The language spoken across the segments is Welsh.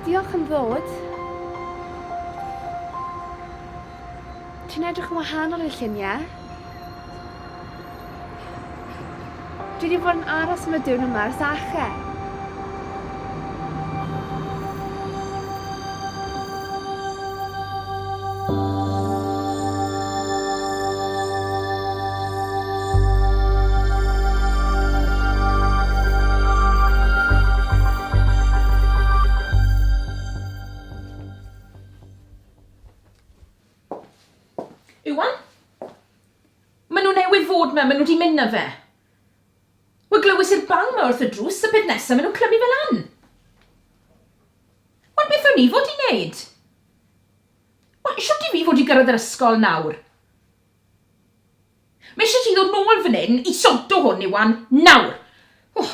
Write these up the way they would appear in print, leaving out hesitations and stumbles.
Diolch am ddod. Ti'n edrych yn wahanol i'r lluniau. Dwi wedi bod yn aros am y diwrnod yma ers ache. Iwan? Maen nhw newydd fod 'ma, maen nhw 'di mynd 'na fe. Wel, glywes i'r bang 'ma wrth y drws, y peth nesa, maen nhw'n clymu fe lan. Wel, beth o'n i fod i wneud? Wel, shwt i fi fod i gyrraedd yr ysgol nawr? Mae eisiau ti ddod nôl fan hyn i sorto hwn, Iwan, nawr! Oh.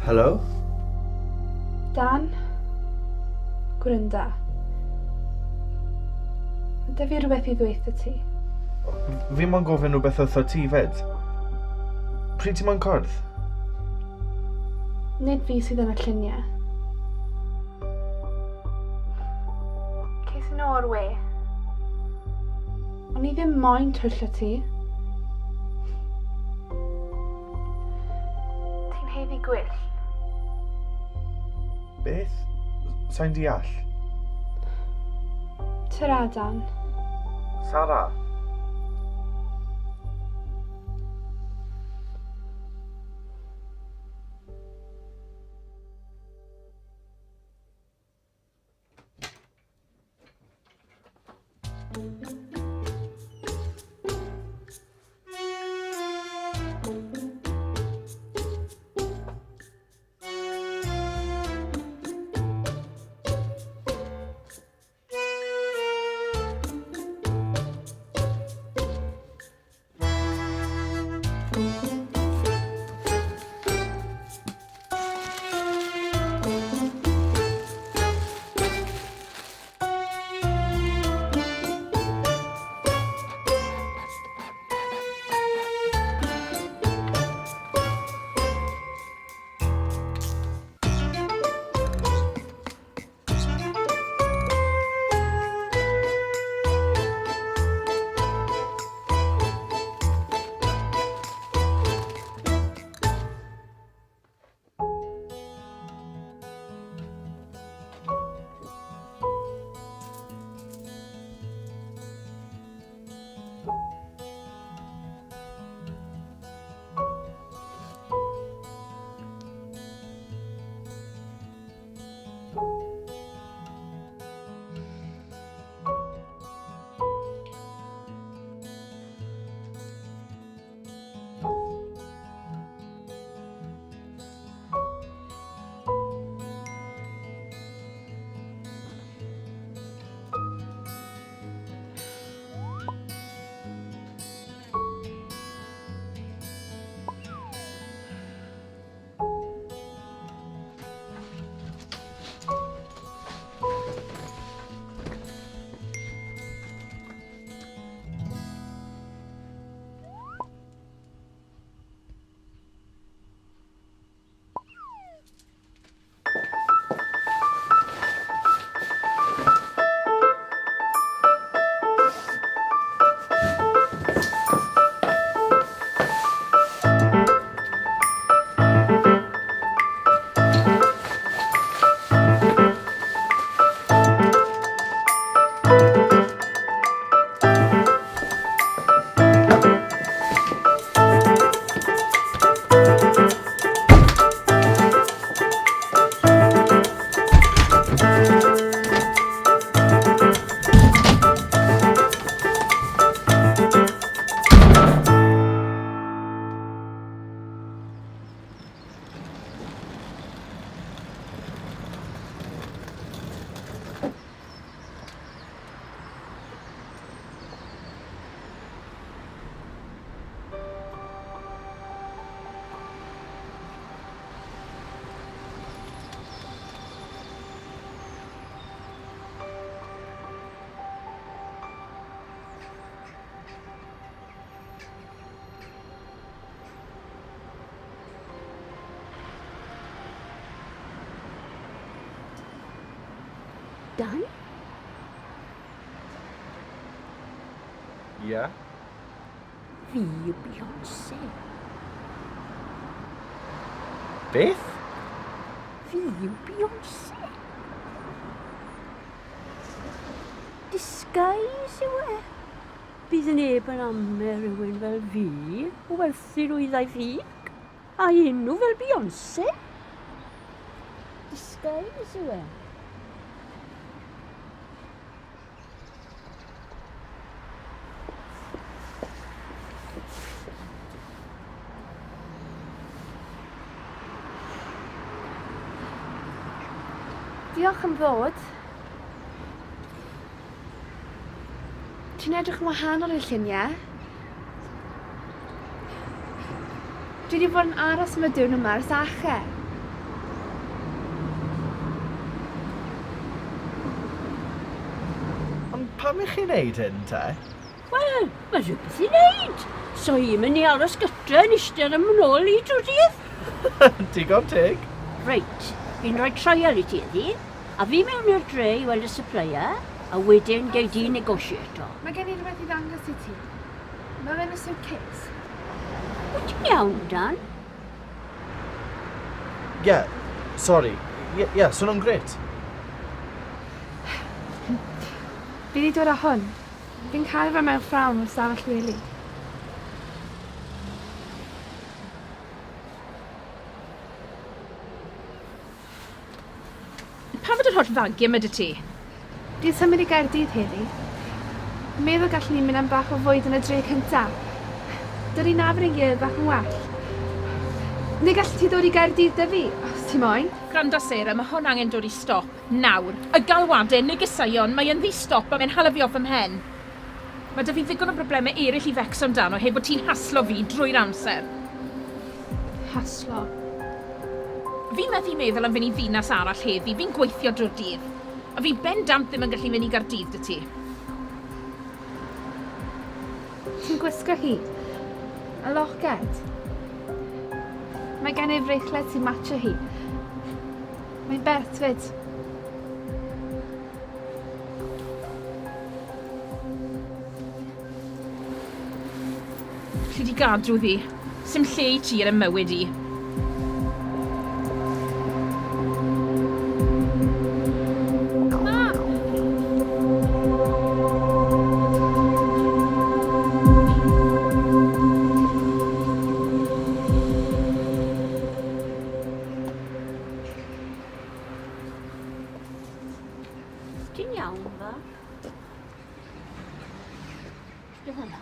Helo? Dan? Gwrynda. Mae 'da fi rhywbeth i ddweud ti. Fi moyn gofyn rhywbeth wrtho ti 'fyd. Pryd ti moyn cwrdd? Nid fi sydd yn y lluniau. Ces i nhw o'r we. O'n i ddim moyn twyllo ti. Ti'n haeddu gwell. Beth? Sai'n deall. Tara, Dan. Sara! Dan? Ie? Fi yw Beyoncé. Beth? Fi yw Beyoncé. Disguise yw e. Bydd neb yn ame rhywun fel fi o werthu nwyddau ffug. A enw fel Beyoncé. Disguise yw e. Diolch am ddod. Ti'n edrych yn wahanol i'r lluniau. Dwi wedi bod yn aros am y diwrnod yma ers ache. Ond pam i chi wneud hyn te? Wel, mae rhywbeth i wneud. So i'n mynd i aros gytre yn eistedd am yn ôl i drwy'r dydd. Digon teg. Reit, fi'n rhoi trial i ti heddi, a fi mewn i'r dre i weld y supplier, a wedyn gei di negotiato. Mae gen i rhywbeth i ddangos i ti. Mae fe'n y suitcase. Wyt ti'n iawn, Dan? Ie, yeah, sori. Ie, yeah, yeah, swnio'n grêt. Fi wedi dod â hwn. Fi'n cael fe mewn ffrawn o'r stafell wely. Pam fod yr holl fagiau 'ma 'da ti? Dwi'n symud i Gaerdydd heddi. Meddwl gallwn ni mynd am bach o fwyd yn y dre cynta. Dod i nabod ein gilydd bach yn well. Neu gallet ti ddod i Gaerdydd 'da fi, os ti moyn? Gwrando Sarah, mae hwn angen dod i stop. Nawr. Y galwadau, negeseuon, mae yn ddi-stop a mae'n hala fi off 'y mhen. Mae 'da fi ddigon o broblemau eraill i fecso amdano heb bod ti'n haslo fi drwy'r amser. Haslo? Fi methu meddwl am fynd i ddinas arall heddi, fi'n gweithio drwy'r dydd. A fi bendant ddim yn gallu mynd i Gaerdydd 'da ti. Ti'n gwisgo hi? Y loced? Mae gen i freichlet sy'n matcho hi. Mae'n bert 'fyd. Alli di gadw ddi. Sim lle i ti yn 'y mywyd i. Mam! Ti'n iawn, fa? Beth yna?